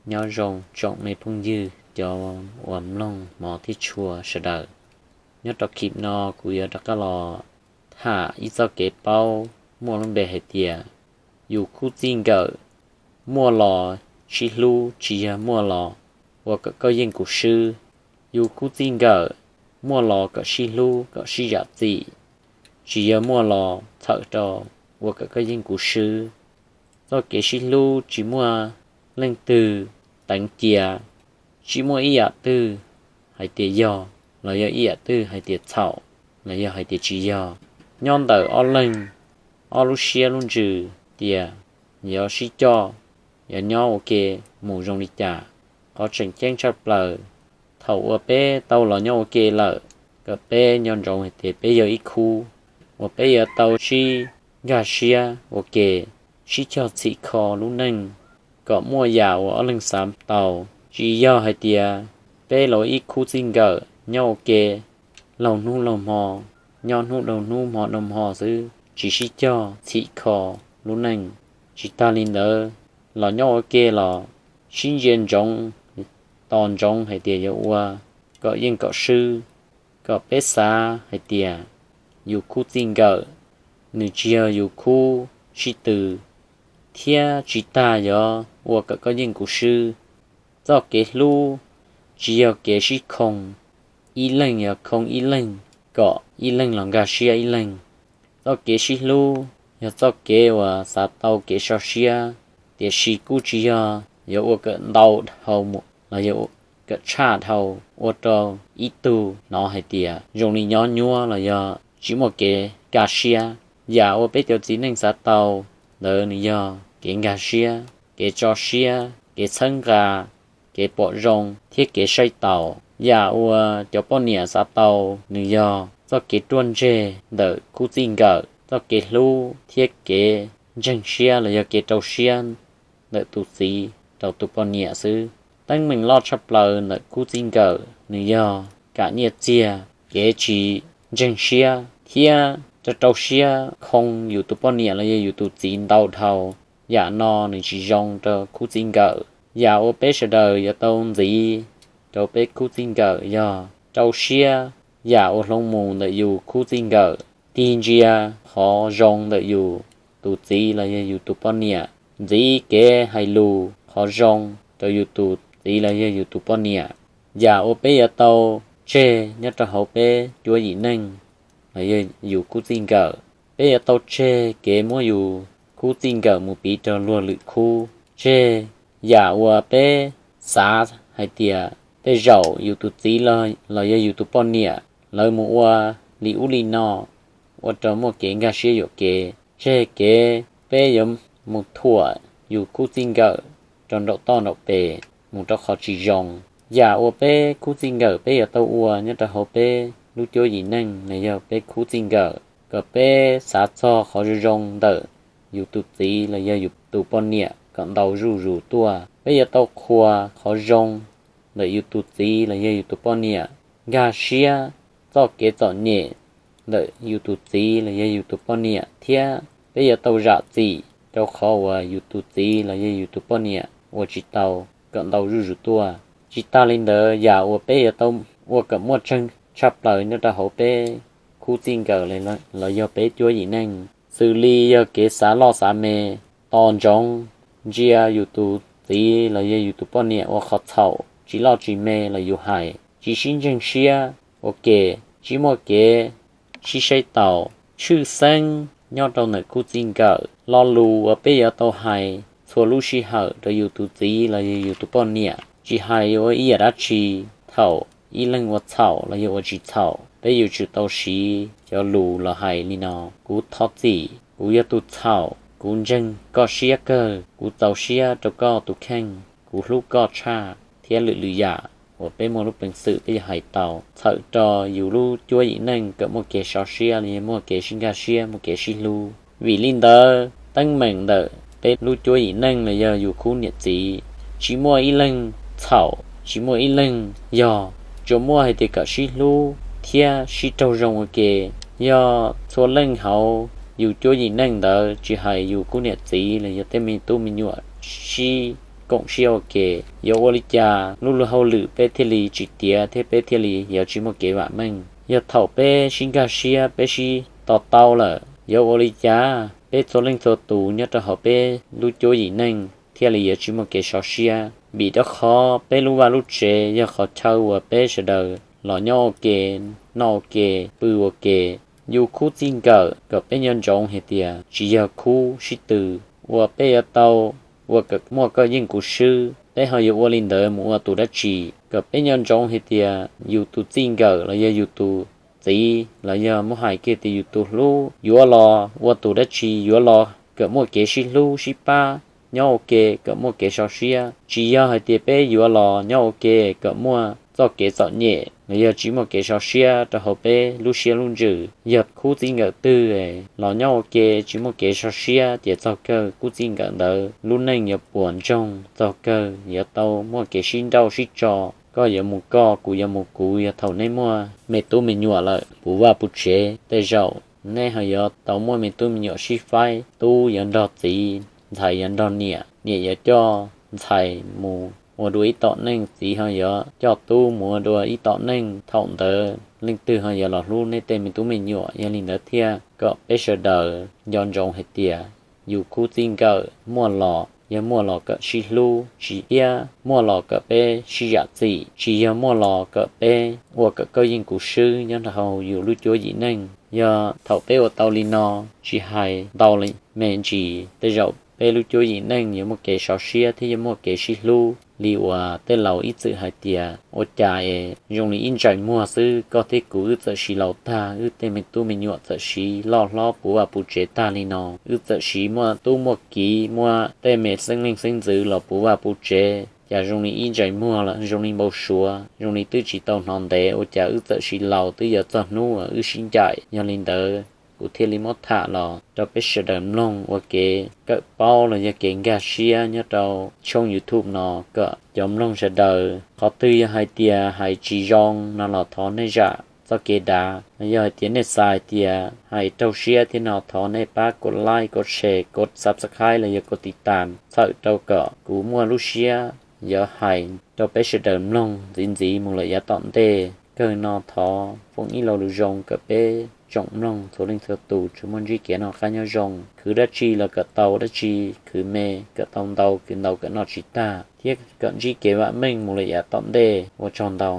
Nyob zoo tsoom me phooj ywg cov uas mloog hmov thiab tshua sawv daws. Nyob rau clip no kuv yuav rov qab los tham ib txoj kev paub muaj lub npe hais tias yus khub txij nkawm muaj los sib hlub, tsis yog muaj los ua kom koj yeej kuv swb. Yus khub txij nkawm muaj los kom sib hlub, kom sib zam txim, tsis yog muaj los txhawm rau ua kom koj yeej kuv swb. Txoj kev sib hlub tsis muaj leej twg teev cia, tsis muaj ib yam twg hais tias yog los yog ib yam twg hais tias txhaum los yog hais tias tsis yog. Nyob ntawm ob leeg, ob lub siab lub ntsws tias yuav sib coj, yuav nyob ua ke mus zoo li cas. Qhov tseem ceeb tshaj plaws, thaum uas peb tau los nyob ua ke lawm, kom peb nco ntsoov hais tias peb yog ib khub, uas peb yuav tau sib nkag siab ua ke, sib cog txhim kho lub neej, kom muaj yam uas ob leeg xav tau. Tsis yog hais tias peb los ib khub txij nkawm nyob ua ke laug hnub laug hmo, nyob hnub dhau hnub hmo dhau hmo xwb, tsis sib cog txhim kho lub neej. Tsis tas li ntawd, los nyob ua ke los sib ntsia ntsoov, tos ntsoov hais tias yuav ua kom yeej kom swb, kom peb xav hais tias yus khub txij nkawm, nws tsis yog yus khub sib tw, thiab tsis tas yuav ua kom koj yeej kuv swb. Txoj kev hlub tsis yog kev sib khoo, ib leeg yuav khoo ib leeg, kom ib leeg los nkag siab ib leeg. Txoj kev sib hlub yog txoj kev uas xav tau kev so siab, tiam sis kuj tsis yog yuav ua kom ntau dhau los yog kom tshaj dhau, ua rau ib tug hnov hais tias zoo li nyob nyuab los yog tsis muaj kev nkag siab. Yam uas peb cov txiv neej xav tau ntawd nws yog kev nkag siab, kev tso siab, kev txhawb nqa, kev pom zoo thiab kev saib taus. Yam uas cov poj niam xav tau nws yog txoj kev ruaj ntseg ntawm khub txij nkawm, txoj kev hlub thiab kev ntseeg siab los yog kev rau siab ntawm tus txiv rau tus poj niam xwb. Teeb meem loj tshaj plaws ntawm khub txij nkawm nws yog kam nyiaj txiag, kev tsis ntseeg siab thiab rau rau siab khoo yus tus poj niam los yog yus tus txiv ntau dhau. Yam no nws tsis zoo rau khub txij nkawm. Yam uas peb sawv daws yuav tau ntxiv rau peb khub txij nkawm yog rau siab yam uas hloov mus ntawm yus khub txij nkawm, tig ntsia qhov zoo ntawm yus tus txiv los yog yus tus poj niam, ntxiv kev hais lus qhov zoo rau yus tus txiv los yog yus tus poj niam. Yam uas peb yuav tau tseg nyob rau hauv peb cuab yim neej los yog yus khub txij nkawm, peb yuav tau tseg kev muab yus khub txij nkawm mus piv rau luag lwm khub, tseg yam uas peb xav hais tias tej zaum yus tus txiv los yog yus tus poj niam lawv mus ua li ub li no, ua rau muaj kev nkag siab yuam kev, tseg kev peb yuav mus thuam yus khub txij nkawm rau nraum toj nraum pes mus rau qhov tsis zoo. Yam uas peb khub txij nkawm peb yuav tau ua nyob rau hauv peb lub cuab yim neej los yog peb khub txij nkawm, kom peb xav txog qhov zoo zoo ntawm yus tus txiv los yog yus tus poj niam kom ntau zuj zus tuaj. Peb yuav tau qhuas qhov zoo ntawm yus tus txiv los yog yus tus poj niam, nkag siab txoj kev txom nyem ntawm yus tus txiv los yog yus tus poj niam, thiab peb yuav tau zam txim rau qhov uas yus tus txiv los yog yus tus poj niam ua tsis tau kom ntau zuj zus tuaj. Tsis tas li ntawd, yam uas peb yuav tau ua kom muaj tseeb tshaj plaws nyob rau hauv peb khub txij nkawm los yog peb cuab yim neej, xws li yog kev xav loj xav me, tos ntsoov ntsia yus tus txiv los yog yus tus poj niam ua qhov txhaum tsis loj tsis me los yus hais, tsis sib ntseeg siab ua ke, tsis muaj kev sib saib taus, tshwj xeeb nyob rau ntawm khub txij nkawm. Lo lus uas peb yuav tau hais txhua lub sij hawm rau yus tus txiv los yog yus tus poj niam, tsis hais ua ib yam dab tsi, thaum ib leeg ua txhaum los yog ua tsis txhaum, peb yuav tsum tau siv cov lus los hais li no: Kuv thov txim, kuv yog tus txhaum, kuv ntseeg koj siab kawg, kuv txaus siab rau koj tus kheej, kuv hlub koj tshaj, thiab lwm lwm yam uas peb muaj lub peev xwm peb yuav hais tau txhawm rau yus lub cuab yim neej kom muaj kev sov siab los yog muaj kev sib nkag siab, muaj kev sib hlub. Vim li ntawd, teeb meem ntawm peb lub cuab yim neej los yog yus khub niam txiv, tsis muaj ib leeg txhaum, tsis muaj ib leeg yog, tsuas muaj hais tias kom sib hlub thiab sib raug zoo ua ke. Yog txhua leej hauv yus cuab yim neej ntawd, tsis hais yus khub niam txiv los yog tej me tub me nyuam sib koom siab ua ke. Yuav ua li cas lub luag hauj lwm peb thiaj li tsis tiav thiab peb thiaj li yuav tsis muaj kev vam meej? Yog thaum peb sib nkag siab peb sib to taub lawm, yuav ua li cas peb txhua leej txhua tus nyob rau hauv peb lub cuab yim neej thiaj li yuav tsis muaj kev sov siab? Vim rau qhov peb lub vaj lub tsev yog qhov chaw uas peb sawv daws los nyob ua ke, noj ua ke, pw ua ke. Yus khub txij nkawm kom peb nco ntsoov hais tias tsis yog khub sib tw uas peb yuav tau ua kom muaj koj yeej kuv swb. Peb ho yuav ua li ntawd mus ua tus dab tsi? Kom peb nco ntsoov hais tias yus tus txij nkawm los yog yus tus txiv los yog muab hais kiag tias yus tus hlub, yuav los ua tus dab tsi? Yuav los kom muaj kev sib hlub sib pab, nyob ua ke kom muaj kev sov siab. Tsis yog hais tias peb yuav los nyob ua ke kom muaj txoj kev txom nyem los yog tsis muaj kev sov siab rau hauv peb lub siab lub ntsws. Yog khub txij nkawm twg los nyob ua ke tsis muaj kev sov siab ces txog kawg khub txij nkawm ntawd lub neej yuav puas ntsoog, txog kawg yuav tau muaj kev sib nrauj sib tso. Koj yuav mus koj, kuv yuav mus kuv. Yog thaum nej muaj me tub me nyuam lawm puv vaj puv tsev, tej zaum nej ho yuav tau muaj me tub me nyuam sib faib, tub yuav nrog txiv, ntxhais yuav nrog niam, niam yuav coj ntxhais mus ua dua ib tom neej, txiv ho yuav coj tub mus ua dua ib tom neej. Thaum ntawd leej twg ho yuav los hlub nej tej me tub me nyuam? Yog li ntawd thiaj kom peb sawv daws nco ntsoov hais tias yus khub txij nkawm muaj los yog muaj los kom sib hlub, tsis, thiab muaj los kom peb sib zam txim, tsis yog muaj los kom peb ua kom koj yeej kuv swb nyob rau hauv yus lub cuab yim neej. Yog thaum peb ua tau li no, tsis hais ntau li me ntsis, tej zaum peb lub cuab yim neej yuav muaj kev sov siab thiab yuav muaj kev sib hlub li uas tej laus ib txwm hais tias ua cas es zoo li ib ntsais muag xwb, koj thiab kuv wb txawm siv laus tag, wb tej me tub me nyuam txawm siv loj hlob puv vaj puv tsev tag li no, wb txawm siv muaj tub muaj kiv, muaj tej me xeeb leej xeeb ntxwv los puv vaj puv tsev, cas zoo li ib ntsais muag lawm, zoo li npau suav, zoo li twb tsis tau hnov ntev, ua cas wb txawm siv laus twb yuav txog hnub uas wb sib ncaim. Yog li ntawd, kuv thiaj li muab tham los rau peb sawv daws mloog ua kev kawm paub los yog kev nkag siab nyob rau tshooj YouTube no kom cov mloog sawv daws qhov twg yog hais tias hais tsis zoo no los thov nej zam txoj kev dav, los yog hais tias nej xav hais tias hais raug siab thiab no thov nej pab kov like, kov share, kov subscribe los yog kov tiv tam txhawm rau kom kuv muaj lub siab yuav hais rau peb sawv daws mloog ntxiv ntxiv mus lawm yav tom ntej. Kawg no thov foom ib lo lus zoo kom peb tsoom mloog txhua leej txhua tus tsuas muaj ntsib kev noj qab nyob zoo, khwv dab tsi los kom tau dab tsi, khwv me kom tau ntau, khwv ntau kom noj tsis tag, thiab kom ntsib kev vam meej mus lawm yav tom ntej. Ua tsaug ntau.